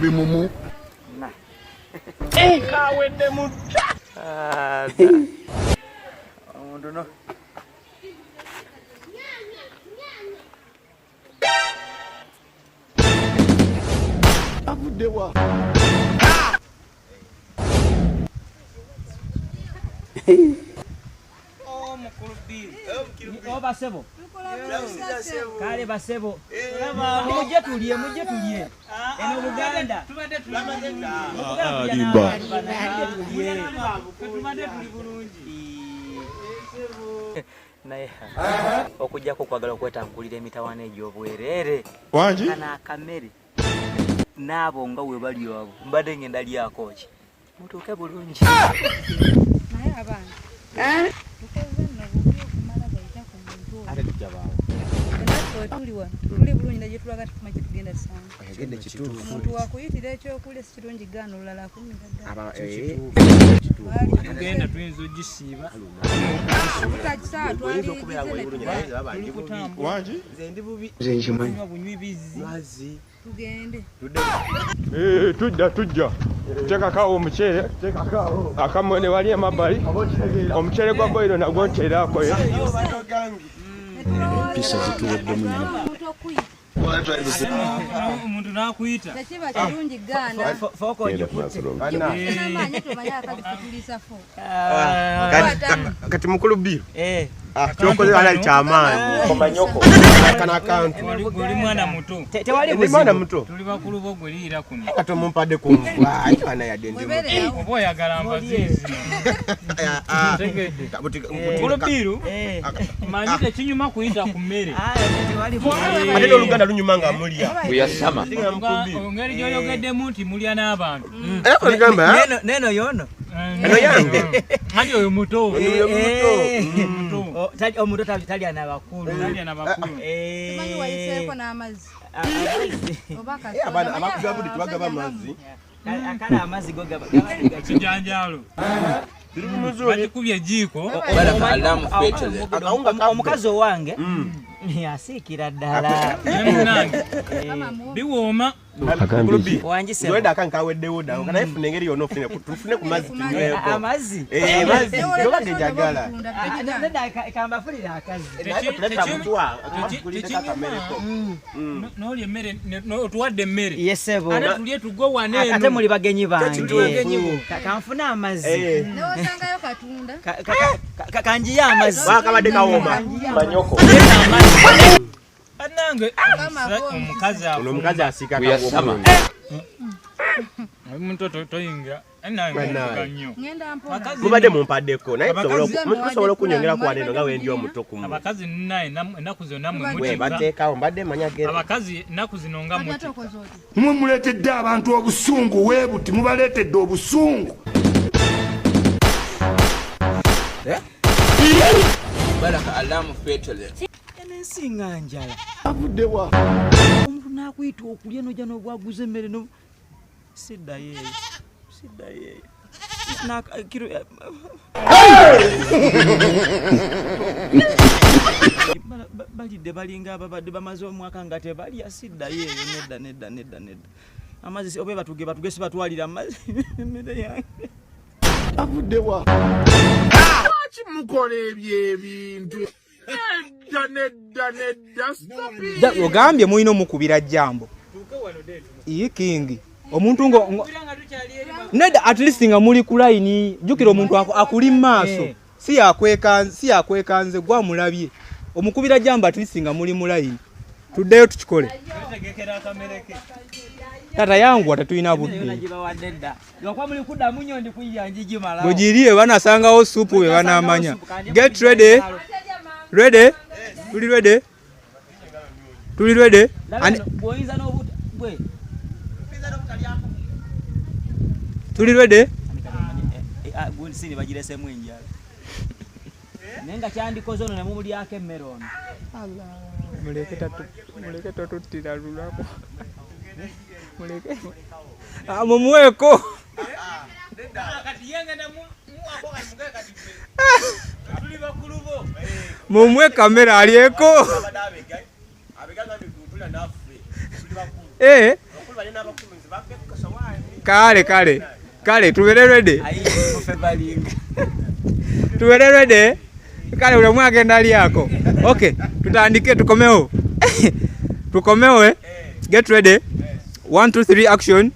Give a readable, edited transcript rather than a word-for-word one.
Oli mumu. Kaweddemu. Omuntu no Avuddewa? O basebo. Kale basebo. Mujje tulye, mujje tulye. Eno Buganda. Alimba. Tubadde tuli bulungi. Naye okujjako okwagala okwetangulira emitawaana egy'obwereere. Wangi? Kano akamere n'abo nga we bali abo mbadde ngenda lyako ki, mutuuke bulungi. Naye abaana, tukoze nno bubi okumala gayita ku muntu oyo. Ate tujja baawo. Naffe wetuli wano tuli bulungi, ne gyetulaga tetumanyi kyetugenda tusanga. Oyogedde kituufu. Omuntu wakuyitira ekyokulya, si kirungi gaana, olulala akumira ddala. Tugenda tuyinza ogisiiba. Tutakisa twaliyigize ne Tuli kutambula. Wangi? Tunywa bunywi bizzi. Tugende. Tujja, tujja teekakaawo omuceere akamone wali emabbali, omuceere gwa boyiro nagwo nteerako. Empisa zituweddemu nnyo. Omuntu okuyita Omuntu n'akuyita. tekiba kirungi gaana. Fooko ogikutte. N'amaanyi tomanye akazi kutuliisa fo. Kati mukulu Biru, Eh, kyokoze alali kyamaanyi. Kano akantu. Gwe oli mwana muto. Tewali Ndi mwana buzibu. muto. Tuli bakulu bo, gwe liira kuno. Kati omumpadde ku nva ana yadde ndi muto. Webeerewo. Oba oyagala nvaziizino. Tegedde. Mukulu Biru, Eh, manyi tekinyuma kuyita ku mmere. Ah, tewali buzibu. Ate n'oluganda lunyuma nga mulya. Bweyasama. Singa mukulu Biru. Engeri gy'oyogeddemu nti mulya n'abantu. Era koligamba Neno yono. Eno yange. Anti oyo muto. Oyo muto. Eh. Muto. Omuto talya n'abakulu. Talya n'abakulu. Eh. Tumanyi wayiseeko n'amazzi Amazzi. oba Eh, abaana abakugabudde tebagaba amazzi. Kale amazzi go gaba Kijanjaalo. Bakikubye ejiiko. Akawunga kaffe. Omukazi owange asiikira ddala. Naye munnange, biwooma. Mukulu Biru, Wangi sebo. nzowedde akange kaweddewo ddawo, naye funa engeri yonna ofune tufune ku mazzi tunyweko. Amazzi. Eh, mazzi goba genjagala. Nedda, kambafulire akazi. Naye tuleta mutwa Tekinyuma. akamereko. N'olya emmere, otuwadde emmere. Yesebo. Ate tulye tugwe wano eno. Ate muli bagenyi bange. Bagenyi bo. Kanfune amazzi. Eh. Newosangayo katunda. Kanjiye amazzi. Bakabadde kawooma. Bannange, omukazi Ono omukazi asiika. Bweyasama. Omuntu toyingira. Nange Bannange. nvuga nnyo. Ngenda mpola. Abakazi Mubadde mumpadeko, naye Abakazi- tusobola okunyongera ku wano eno nga wendi omuto ku mmwe. Abakazi nnaye ennaku zonna mwe We mutika. bateekawo mbadde manya gere. Abakazi ennaku zino nga Kati ate mutika. okoze otya? Mwe muleetedde abantu obusungu weebuti, mubaleetedde obusungu. Baraka alamu fetele. Ensi nga njala. Avuddewa? Omuntu n'akuyita okulya nojja n'obwaguza emmere no siddayo eyo, siddayo eyo. Balidde balinga ababadde bamaze omwaka nga tebalya. Siddayo eyo, nedda, nedda, nedda, nedda. Amazzi oba batuge batuge, sibatwalira amazzi, emmere yange. Avuddewa? Lwaki mukola ebyo ebintu? Nedda, nedda, nedda, stop it. Ogambye mulina omukubira jambo iyi kingi omuntu ngo nedda, at least nga muli ku layini. Jjukira omuntu akuli mu maaso. Eh. Si yakwekanze gwamulabye omukubira jambo, at least nga muli mu layini. Tuddeyo tukikole. Twetegekera akamere ke. Tata yanguwa, tetulina Emmere yonna budde. gibawadde dda, lwakuba muli kuddamu nnyo, ndi kuyira njigimalawo. Bwegiriye banasangawo supu be banamanya. Get ready, ready, tuli ready, tuli ready. Bwoyinza n'obuta gwe. Tuli ready. Gundi sini bagiresemu enjala, naye nga kyandikoze ono nemumulyako emmere ono. Muleke totuttira lunaku, muleke. Ah, mumuweeko. Kati yengenda muwako kati mugaye kati ffe tuli bakulu bo. Mumuwe kamera alyeko. Eh. Kale kale kale, tubeere ready, tubeere ready. Kale buli omu agenda alyako. Okay, tutandike, tukomewo, tukomewo, eh? Get ready, 1, 2, 3, action.